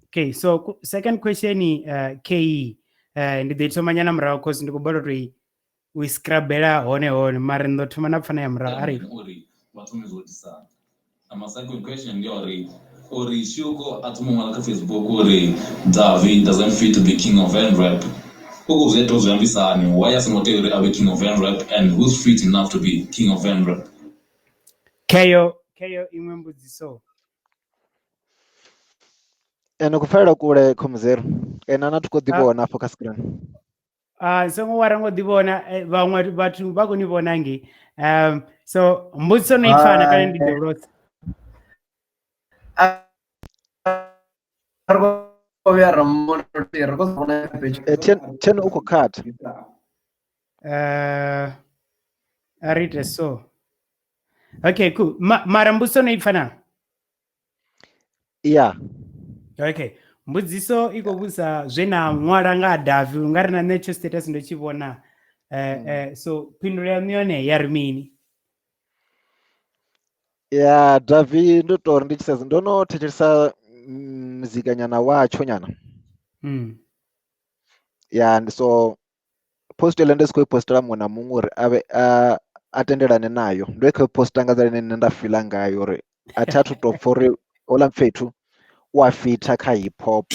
Okay, so second question KE ndi ḓo i thoma nyana murahu cause ndi khou balelwa tou u i scrabela hone hone, mara ndi ḓo thoma na pfana ya murahu. A ri uri vha thome zwo itisana. My second question ndi uri Shuko a thoma ṅwala kha Facebook uri Davi doesn't fit to be king of van rap. U khou zwi ita zwi ambisa hani? Why a songo tea uri a vhe king of van rap, and who's fit enough to be king of van rap? Keyo iṅwe mbudziso. Ene khou pfalela kule khomzero. Ene ana thi khou ḓi vhona afho kha screen. Songo wara ngo ḓi vhona, vhaṅwe vhathu vha khou ni vhona ngei. So mbudziso no i pfana kana ndi ḓo lotsa? Ri khou vhuya ra mona ri khou vhona Ten u khou cut. A ri ite so. Okay, cool. Mara mbudziso no i pfana? Yeah. Okay. Mbudziso i khou vhudzisa zwe na ṅwala nga Davi, u nga ri na nṋe tsho status ndo tshi vhona. So phindulo yaṋu yone ya ri mini? Ya Davi ndo to uri ndi tshi sedza ndo no thetshelesa muzika nyana watsho nyana. Ya ndi so post ile ndi si khou i postela muṅwe na muṅwe uri avhe a tendelane nayo, ndo i khou posta nga nḓila ine nṋe nda fila ngayo uri a thi athu to pfha uri houḽa mfethu u a fitha kha hip hop.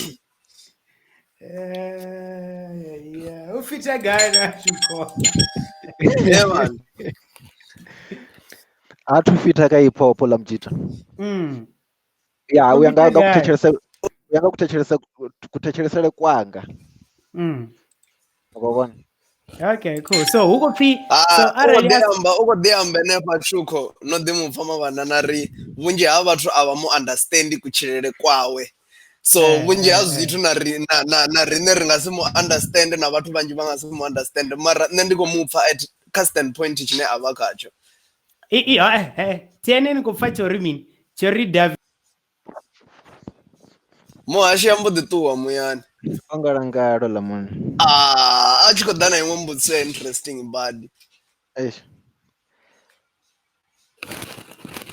U fitha gai na Shuko? Yeah man. A thu fitha kha hip hop ḽa mujita. Ya u ya nga nga kuthetshelesele kwanga. Wa vhona? Okay, cool. So hu khou pfi so arali u khou ḓi amba henefha Shuko no ḓi mu pfa mavhana na ri vhunzhi ha vhathu a vha mu understand kutshilele kwawe. So vhunzhi ha zwithu na riṋe ri nga si mu understand, na vhathu vhanzhi vha nga si mu understand, mara nṋe ndi khou mu pfa at kha standpoint tshine a vha khatsho. TNN ni khou pfa tsho ri mini? Tsho ri Davi Muhashi a mbo ḓi ṱuwa muyani. O ngalangalo ḽa munna. A tshi khou ḓa na iṅwe mbudziso ya interesting badi. Eish.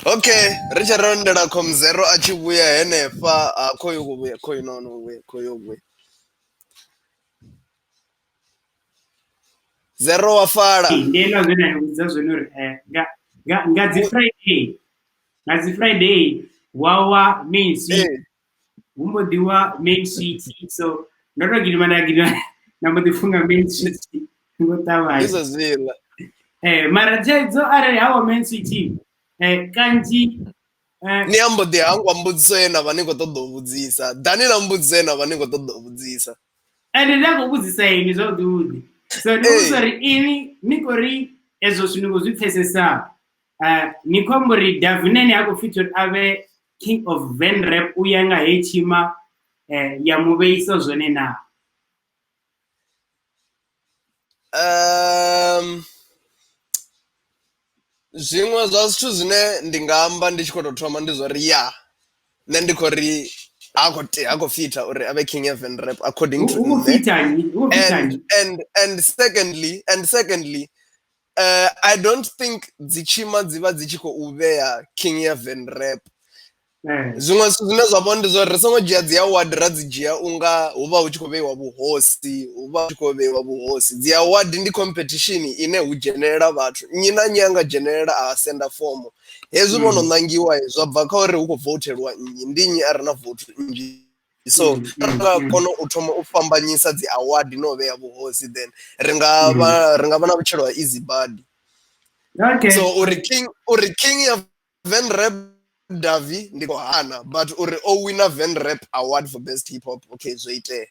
Okay, ri tshe ro lindela Comzero a tshi vhuya henefha. Khoyu khou vhuya, khoyu no no vhuya, khoyu vhuya. Zero wa fala. Ndi ena zwine nda vhudza zwone uri nga dzi Friday, nga dzi Friday wa main suite. Hu mbo ḓi wa main suite, so ndo to gidima nda gidima nda mbo ḓi funga main suite ngo ṱavhanya. Ndi zwa zwiḽa. Mara thaidzo arali ha wa main suite kanzhi ni a mbo ḓi hangwa mbudziso ye na vha ni khou ṱoḓa u vhudzisa. Ḓani na mbudziso ye na vha ni khou ṱoḓa u vhudzisa. Ende nda khou vhudzisa ini zwavhuḓi vhuḓi. So ndi vhudzisa uri ini ni khou ri ezwo zwithu ni khou zwi pfesesa. Ni khou amba uri Davinene ha khou fit uri a vhe king of van rap u ya nga he tshima ya muvheisa zwone na? Zwiṅwe zwa zwithu zwine ndi nga amba ndi tshi khou tou thoma ndi zwa uri ya nṋe ndi khou ri A khou tea, a khou fita uri a vhe king ya Venrap according to U khou nṋe. fita nnyi? U khou fita And nnyi? and secondly, I don't think dzi tshima dzi vha dzi tshi khou vhea king ya Venrap. Zwiṅwe zwithu zwine zwa vha ndi zwa uri ri songo dzhia dzi award ra dzi dzhia unga hu vha hu tshi khou vheiwa vhuhosi, hu vha hu tshi khou vheiwa vhuhosi. Dzi award ndi competition ine hu dzhenelela vhathu, nnyi na nnyi anga dzhenelela a senda fomo. Hezwi vhono ṋangiwa zwa bva kha uri hu khou vouteliwa nnyi, ndi nnyi a re na vote nnzhi. So ri nga kona u thoma u fhambanyisa dzi award no vhea vhuhosi, then ri nga vha na vhutshilo ha easy badi. So uri king ya Venrap Davi ndi khou hana, but uri o wina Venrap award for best hip hop, okay, zwo itea.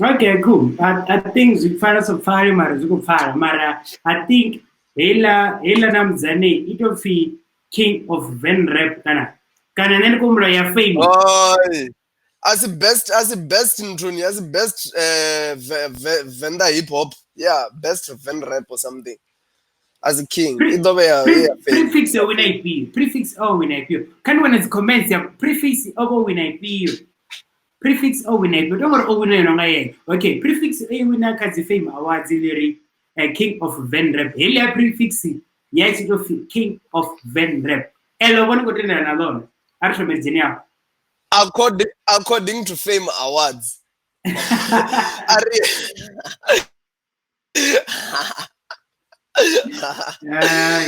Okay, cool. I think zwi pfala so pfali, mara zwi khou pfala, mara I think heiḽa na Mudzane i to pfi King of Venrap, kana nṋe ndi khou humbula ya Fame. Oi. Asi best nthuni, asi best Venda hip hop, yeah, best Ven rap or something. As a king i ḓo vha ya Fame. Prefix yo wina ifhio? Prefix o wina ifhio? Kha ndi wane dzi comments ya Prefix o vho wina ifhio. Prefix o wina ifhio? Tonga uri o wina yo nga yena. Okay, Prefix e wina kha dzi Fame Awards ḽi King of Venrap. Heḽi ya Prefix ya tshi to pfi King of Venrap. Elo vhone khou tendelana na ḽone. A ri thome dzheni afho. According to Fame Awards, ari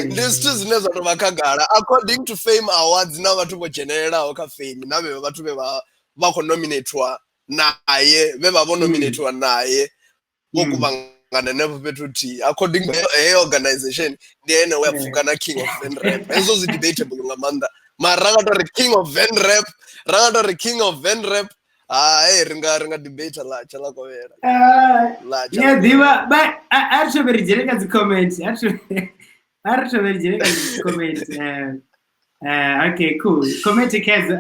ndi zwithu zwine zwa tou vha khagala. According to Fame Awards na vhathu vho dzhenelelaho kha Fame na vhe vhathu vhe vha khou nominatwa naye, vhe vha vho nominatwa naye, vho kuvhangana henefho fhethu huthihi, according to heyo organization, ndi ene we a pfuka na King of Venrap. Hezwo zwi debatable nga maanḓa, mara ra nga tou ri King of Venrap, ra nga tou ri King of Venrap, hai, ri nga debate ḽa tsha ḽa kovhela ḽa tsha. Ni a ḓivha ba a ri thome ri dzhene kha dzi comment, a ri thome ri dzhene kha dzi comment. Okay, cool. Comment khedzo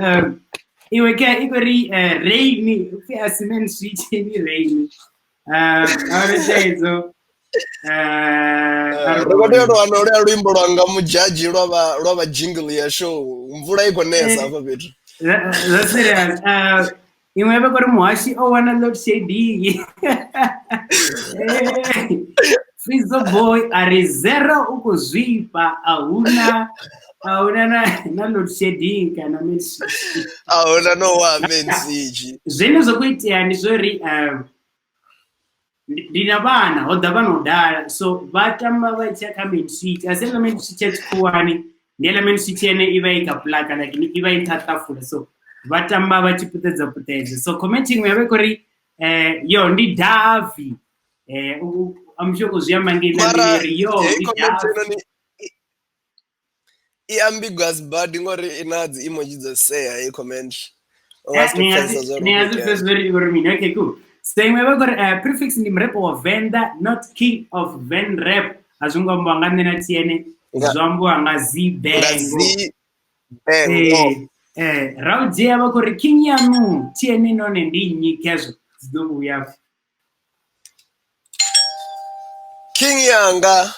iwe ke i khou ri rain upfi a cement switch ni rain a ri thaidzo. Ri khou tea u tou wana luya luimbo lwanga mudzhadzhi lwa vha jingle ya show. Mvula i khou nesa hafha fhethu. Zwa serious. Iṅwe vha khou ri muhashi o wana load shedding. Fizo boy a ri zero u khou zwifha, a huna na load shedding kana main. A huna no wa main switch. Zwine zwa khou itea ndi zwori ndi na vhana, ho ḓa vhana u dala, so vha tamba vha tshiya kha main switch. A si heiḽa main switch ya tshikhuwani, ndi heiḽa main switch ene i vha i kha plug, like i vha i nṱha ṱafula, so vha tamba vha tshi puṱedza puṱedza. So comment iṅwe ya vha i khou ri yo ndi Davi, I'm sure khou zwi amba ngei Mara nḓila uri yo heyi ndi comment Davi. Noni i ambiguous badi ngori i na dzi emoji dzo sea heyi comment. U nga si Ni tou nga pfesesa zwa uri ni hu nga khou si itea. pfesesa uri uri mini. Okay, cool. So iṅwe vha khou ri Prefix ndi murepo wa Venḓa, not King of Venrap. A zwi ngo ambiwa nga nṋe na TN, zwo ambiwa nga Nga Zibengo. Zi Bengo. Ra u dzhia vha khou ri king yanu TN none ndi nnyi? Khezwo dzi ḓo vhuya. King yanga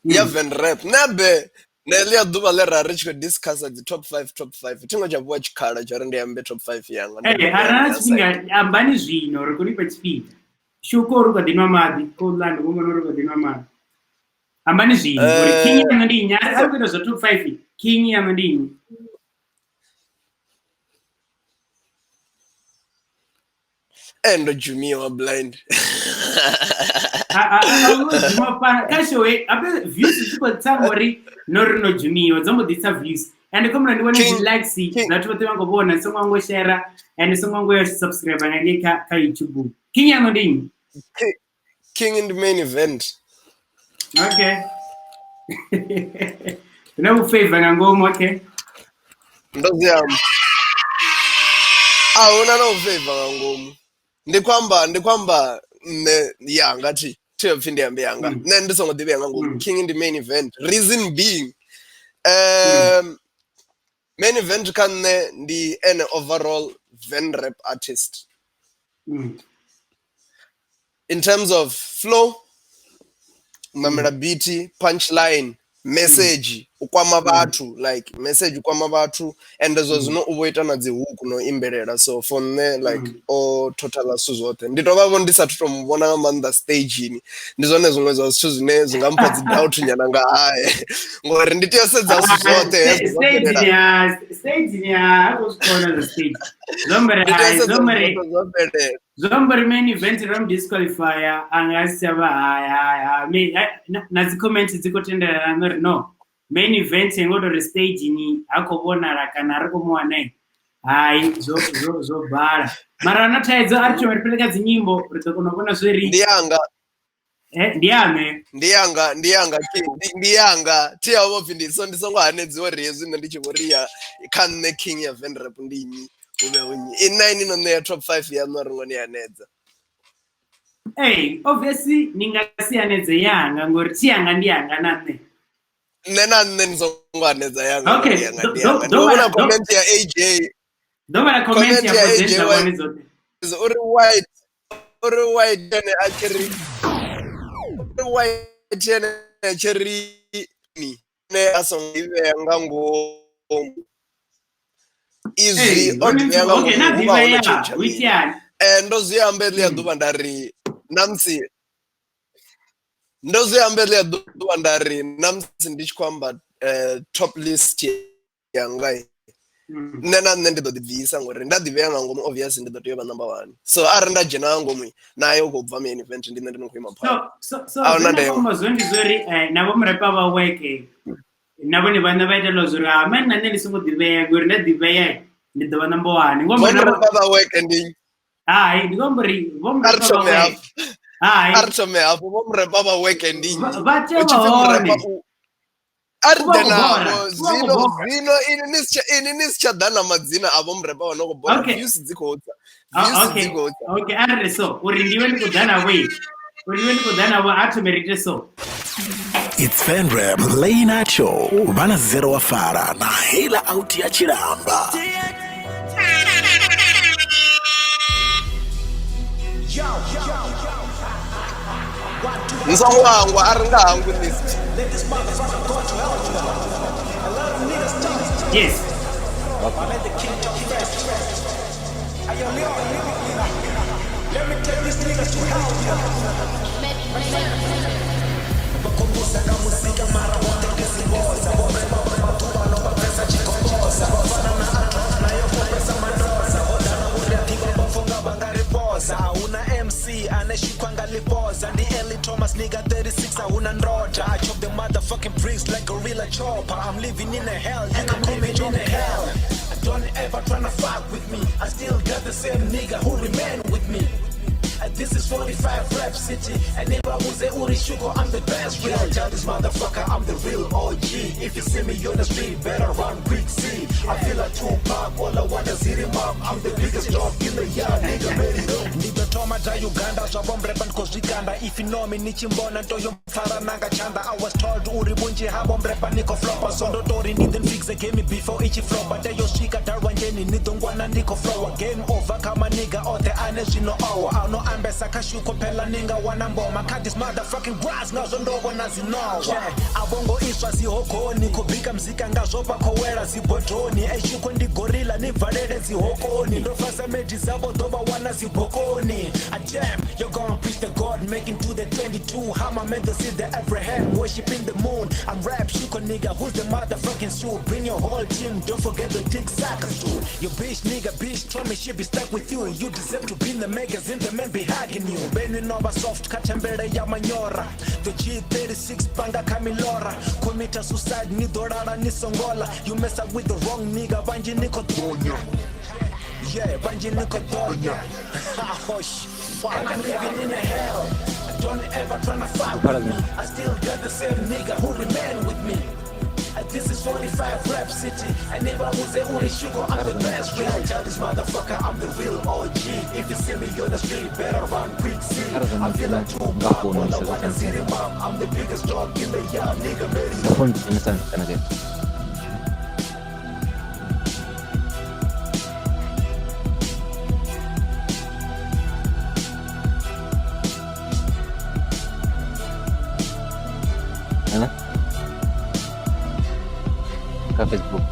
ya Venrap nebe ne ḽia ḓuvha ḽe ra ri tshi khou discussa dzi top 5, top 5, thi ngo tsha fhiwa tshikhala tsha uri ndi ambe top 5 yanga. Ndo A vhuya ra ndi tshifhinga, ambani zwino, ri khou nifha tshifhinga. Shuko uri kha ḓi nwa maḓi, ko ḽa ndi vhona uri kha ḓi nwa maḓi. Ambani zwino uri king yanu ndi nnyi? A ri khou ita zwa top 5, king yanu ndi nnyi? Ndo dzhumiwa blind. Dzhuma fana kha show ape views dzi khou tsa ngori no ri no dzhumiwa, dzo mbo ḓi tsa views, and khomela ndi vhone dzi likes, vhathu vhoṱhe vha khou vhona, songo ngo share and songo ngo ya subscribe nga ngei kha YouTube. King yanu ndi nnyi? King in the main event. Okay, na u favor nga ngomu, okay. Ndo zwi amba, a huna na u favor nga ngomu. Ndi khou amba nṋe yanga, thi thi pfhi ndi ambe yanga. Nṋe ndi songo ḓivhea nga ngomu. King in the main event, reason being, main event kha nṋe ndi ene overall van rap artist in terms of flow, namela beat, punchline, message. U kwama vhathu, like message u kwama vhathu, and zwa zwino u vho ita na dzi hook no imbelela. So for nṋe like o totala zwithu zwoṱhe. Ndi tovha vho ndi sathu to mu vhona nga maanḓa stagini, ndi zwone zwiṅwe zwa zwithu zwine zwi nga mpha dzi doubt nyana nga hae, ngori ndi tea u sedza zwithu zwoṱhe hezwo zwo fhelela. Stagini ha khou zwi kona zwa stage. Ndi tea u sedza zwithu zwoṱhe zwo fhelela. Zwo amba uri main event ro mu disqualify, a nga si tsha vha haya. Na dzi comments dzi khou tendelana na uri no, main event ngo tori stagini ha khou vhonala kana ri khou mu wana, hai, zwo bala. Mara na thaidzo a ri thome ri fhele kha dzi nyimbo, ri ḓo kona u vhona zwe ri Ndi yanga. Ndi yanu? Ndi yanga, ndi yanga, ndi yanga. Thi ya vho pfi ndi so ndi songo hanedziwa uri hezwi nṋe ndi tshi vho ri ya kha nṋe king ya Venrap ndi nnyi, hu vhe hu nnyi. Ina ini no ṋea top 5 yaṋu, a ri ngo ni hanedza. Ee, obviously ni nga si hanedze yanga ngori thi yanga ndi yanga na nṋe. Nṋe na nṋe ni songo hanedza yanga. Okay, Ndi yanga, ndi yanga. Ndi vhona comment ya AJ. Ndo vhala comment ya Comment ya AJ presenter White. vhone dzoṱhe. Uri white, uri white ene a tshi ri, uri white ene a tshi ri ni ne a songo i vhea nga ngomu. Izwi Hey, o ḓi vhea nga okay, na ngomu, hu vha ho no ḓivhea, tshentsha hu mini? iteani? Ndo zwi amba heḽia ḓuvha nda ri namusi, ndo zwi amba heḽia ḓuvha nda ri namusi ndi tshi khou amba top list yanga, nṋe na nṋe ndi ḓo ḓi bvisa ngori nda ḓi vhea nga ngomu obviously ndi ḓo tea u vha number 1. So arali nda dzhena nga ngomu naye u khou bva main event, ndi nṋe ndi no khou ima phanḓa. So A huna zwine ndeme. khombo zwo ndi zwori na vho murepa vha work, na vhone vhaṋe vha itela zwo ri ha mani na nṋe ndi songo ḓivhea ngori nda ḓivhea ndi ḓo vha number 1. Ngo Vho amba na murepa vha work ndi Hai, ndi khou amba uri vho A ri murepa vha thome work. hafhu. Hai. A ri thome hafhu, vho murepa vha work ndi nnyi? Vha tea Hu tshi u vha pfi murepa hone. u a ri U vha ḓe khou navho. bora, u vha khou Zwino, bora. zwino ini ni si tsha ḓa na madzina a vho murepa vha no khou bora. Okay. Views dzi khou tsa. Views dzi khou tsa. Okay, a ri so uri ndiwe ndi khou ḓa navho, uri ndiwe ndi khou ḓa navho, a thome ri ite so. It's Venrap Lena Show. Vhana zero wa fara na hela out ya Tshilamba. Ni songo hangwa, a ri nga hangwi list. Yes. Ahuna MC ane shukwa nga lipoza, ndi Ellie Thomas nigga 36 ahuna ndoda. I chop the motherfucking bricks like gorilla chopper. I'm living in a hell, you can call me John Hell. Don't ever tryna fuck with me, I still got the same nigga who remain with me. This is 45 Rap City, and if I was a Uri Shuko, I'm the best real. Tell this motherfucker I'm the real OG. If you see me on the street, better run quick, see. I feel like Tupac, all I want is hit him up. I'm the biggest dog in the yard, nigga, ready up. Ndi thoma dza Uganda, zwa vho mrepa ndi khou zwikanda. If you know me, ni tshi mbona nto yo mpfara nanga tshanḓa. I was told uri vhunzhi ha vho mrepa ni khou flopa, so ndo tori ndi then fix the game before i tshi flopa. Teyo swika dalwanzheni ni ḓo ngwana ndi khou flowa. Game over kha maniga oṱhe ane zwino owa. A no ambesa kha shuko phela ni nga wana mboma kha this motherfucking grass, ngazwo ndo vhona dzinowa. A vho ngo iswa dzihokoni, khou bika muzika ngazwo vha khou wela dzibodoni. Eshuko ndi gorilla ni valele dzihokoni, ndo fasa medi dzavho ḓo vha wana dzibokoni. A jam, you're gonna preach the God making to the 22. How my men to see the Abraham worshiping the moon. I'm rap shuko nigga, who's the motherfucking shoe? Bring your whole team, don't forget the dick suckers too. Your bitch nigga, bitch told me she be stuck with you. You deserve to be in the magazine, the men be hugging you. Beni nova soft katembele ya manyora. The G36 panga kamilora. Commit a suicide ni dorara ni songola. You mess up with the wrong nigga, banji niko donya. Yeah, banji niko donya. Oh fuck. I'm living in a hell. Don't ever tryna fuck with me. I still got the same nigga who remain with me. This is 45 Rap City, and if I was a Uri Shuko, I'm the best real. Tell this motherfucker I'm the real OG. If you see me on the street, better run quick, see. I feel like Tupac, all I wanna see him up. I'm the biggest dog in the yard, nigga, ready. Kha Facebook.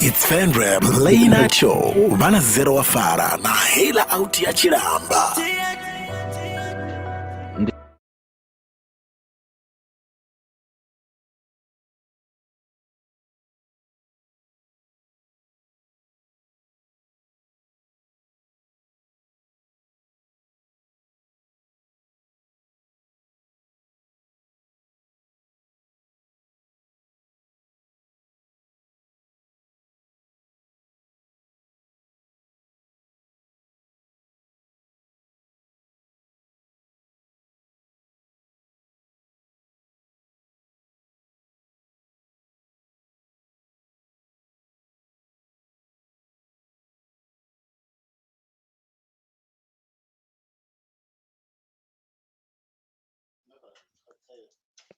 It's Fenrep Late Show vha na Zero wa Fara na Hela out ya Tshilamba.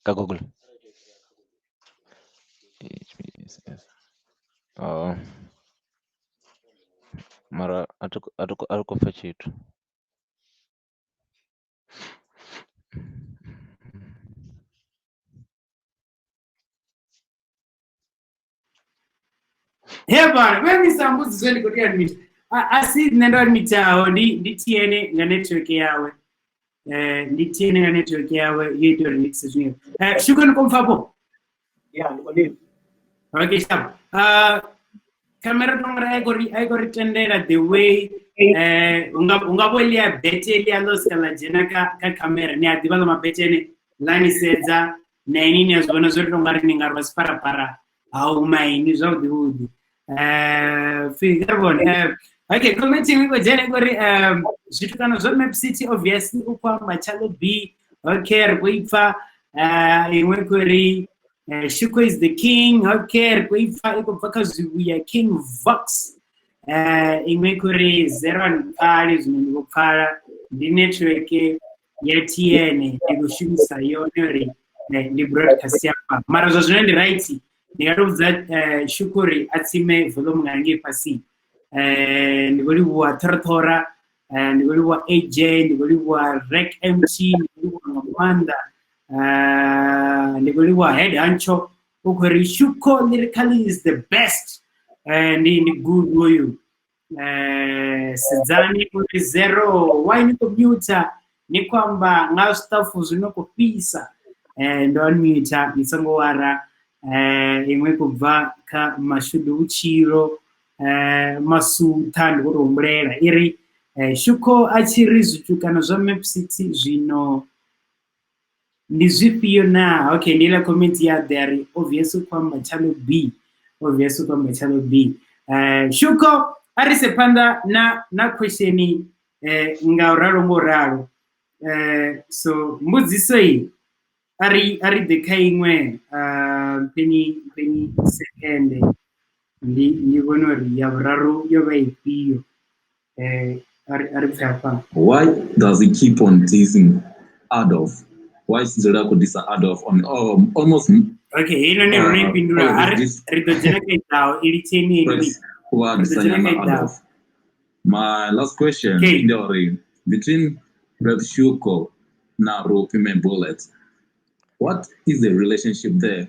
Ka Google. HBSS. Oh. Mara a thi khou pfa tshithu. He bana, we misa mbudziso ndi khou tea admit. A si nṋe ndo admitaho, ndi TN nga network yawe. Ndi TN nga network yawe yo ita uri ndi zwino. Shuko ni kompfa po? Yeah, ndi khou. Okay, sharp. Camera tonga ai go tendela the way unga vho lia bete lia ḽo sika ḽa dzhena ka camera ni a ḓivha ḽa mabetene ḽa ni sedza na ini ni a zwi vhona zwo ri tonga ri ni nga rwa siparapara ha u maini zwavhuḓi vhuḓi. Okay, commenting we go gore zwithu kana zwa Map City obviously u khou amba Chalo B. Okay, ri khou ipfa iṅwe khori Shuko is the king. Okay, ri khou ipfa i khou bva kha zwivhuya King Vox. Iṅwe khori zero and pfali zwino ndi khou pfala ndi network ya TN ndi khou shumisa yone uri ndi broadcast ya fha. Mara zwa zwino ndi right. Ndi nga to vhudza Shuko uri a tsime volume nga ngei fhasi. Ndi khou livhuwa Thorothora, ndi khou livhuwa AJ, ndi khou livhuwa Rec MT, ndi khou livhuwa nga maanḓa, ndi khou livhuwa Head Hancho u khou ri Shuko lyrically is the best. Ndi good hoyu. Sedzani uri zero why ni khou mute ni khou amba nga zwiṱafu zwi no khou fhisa. Ndo unmute ni songo wara. Iṅwe khou bva kha Mashudu Vhutshilo Masutha ndi khou tou humbulela i ri Shuko a tshi ri zwithu kana zwa Map City zwino ndi zwifhio na? Okay, ndi iḽa comment ya ḓe ya ri obvious u khou amba Chalo B, obvious u khou amba Chalo B. Shuko a ri se phanḓa na question nga u ralo ngo ralo. So mbudziso iyi a ri ḓe kha iṅwe mpeni second ndi vhone uri ya vhuraru yo vha ifhio. A ri pfe hafha. Why does he keep on teasing Adolf? Why is Zera disa Adolf on almost? Okay, ino ni rone pindula a ri ḓo dzhena kha iḓaho i litsheni eni. Adolf. My last question, okay. Between Reb Shuko na Rupime Bullet, what is the relationship there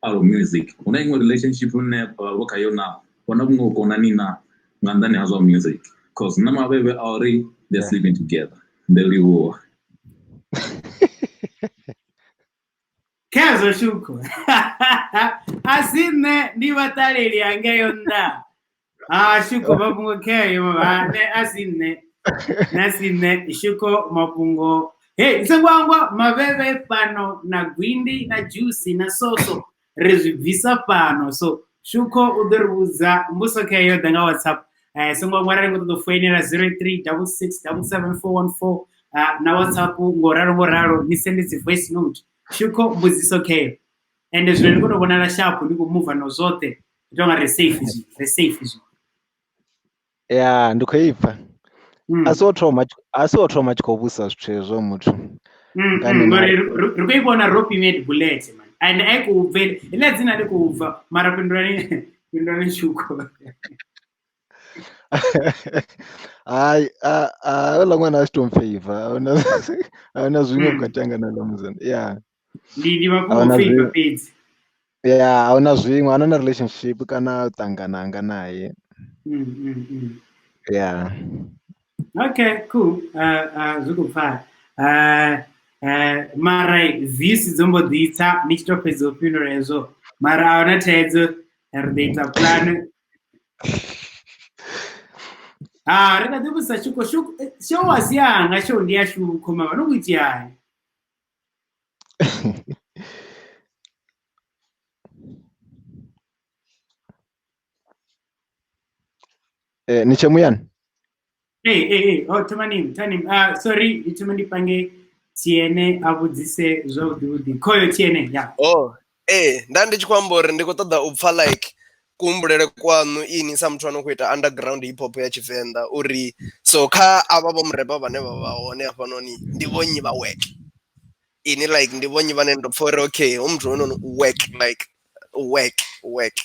out of music? Una iṅwe relationship une vha khayo na vhona vhuṅwe vhukonani na nga nnḓani ha zwa music? Cause na mavhevhe a uri they're sleeping together. Ndi livhuwa. Khezwo Shuko. A si nṋe ndi vhaṱaleli hangeyo nnḓa. Ah, Shuko mafhungo kheyo ne a si nṋe. Na si nṋe Shuko mafhungo. Hey, songo hangwa mavhevhe fhano na gwindi na juice na soso ri zwi bvisa fhano. So Shuko u ḓo ri vhudza mbuso kheyo ḓa nga WhatsApp. Songo hangwa arali ni khou ṱoḓa u foinela 0366 77414 na WhatsApp ngo ralo ni sende dzi voice note. Shuko mbudziso kheyo. Ende zwino ndi khou tou vhonala sharp ndi khou move no zwoṱhe. Ndi tonga ri safe zwi, ri safe zwi. Yeah, ndi khou ipfa. A si o thoma tshi khou vhusa zwithu hezwo muthu. Ngori ri khou i vhona Ropi made bullet man. And ai khou bvele, iḽa dzina ḽi khou bva mara pindulani Shuko. Hai, a ola ṅwana a tshi to mfavor, a huna zwiṅwe vhukati hanga na ḽa muzana. Yeah. Ndi mafhungo Ahuna favor zwiṅwe. fhedzi. Ya, ahuna zwiṅwe, ahuna na relationship kana u ṱangana hanga naye. Ya. Okay, cool. Zwi khou pfala. Mara views dzo mbo ḓi tsa ni tshi to fhedza u fhindula hezwo. Mara ahuna thaidzo, ri ḓo ita plan. Ah, ri kha ḓi vhudzisa Shuko, Shuko, show a si yanga, show ndi ya Shuko, mama no khou itiani? Ni tshe muyani? Hey, oh, thoma nini, thoma nini. Sorry, ndi thoma ndi pange Tiene a vhudzise zwavhuḓi vhuḓi. Khoyo Tiene, ya. Oh, nda ndi tshi khou amba uri ndi khou ṱoḓa u pfa like kuhumbulele kwaṋu ini sa muthu ano khou ita underground hip hop ya Tshivenḓa, uri so kha avha vho murepa vhane vha vha hone hafhanoni ndi vho nnyi vha work ini, like ndi vho nnyi vhane ndo pfa uri okay ho muthu hoyunoni u work, like work work.